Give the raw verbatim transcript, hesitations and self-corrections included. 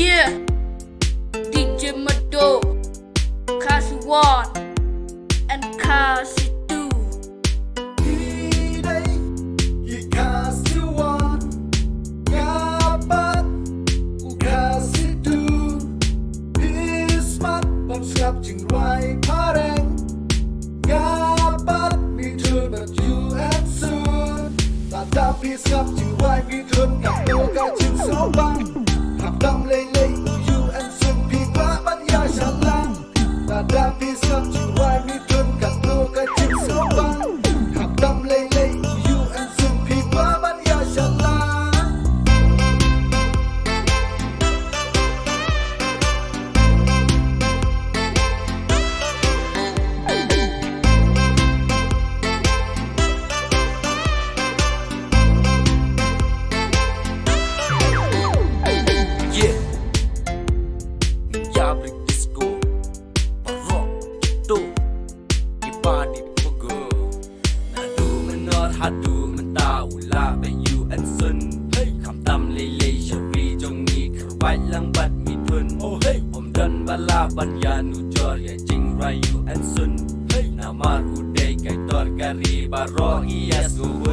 Yeah, D J Mado, Khasi one and Khasi two. Hi dei i Khasi one, nga bad u Khasi two. Hi smat ban sngap jingrwai phareng. Nga bad Mithun bad U N Sun. Lada phi sngap jingrwai Mithun, katto ka jingsngewbha. Khamtam lei lei u U N Sun, phi kwah ban ïa shalak. Lada phi sngap jingrwai Mithun, katto ka jingsngewbha. Khamtam lei lei u U N Sun, phi kwah ban ïa shalak. Yeah. Ïa brik disco. Rock to. Ki party pogo. Naduh mynno haduh mynta u la ba U N Sun. Hey, khamtam lei lei sha ri jong ngi, kyrwai lang bad Mithun. Oh hey, ym don ba lah ban ïanujor ïa jingrwai U N Sun. Hey, namar u dei kaitor ka ri baroh, ïa sngewbha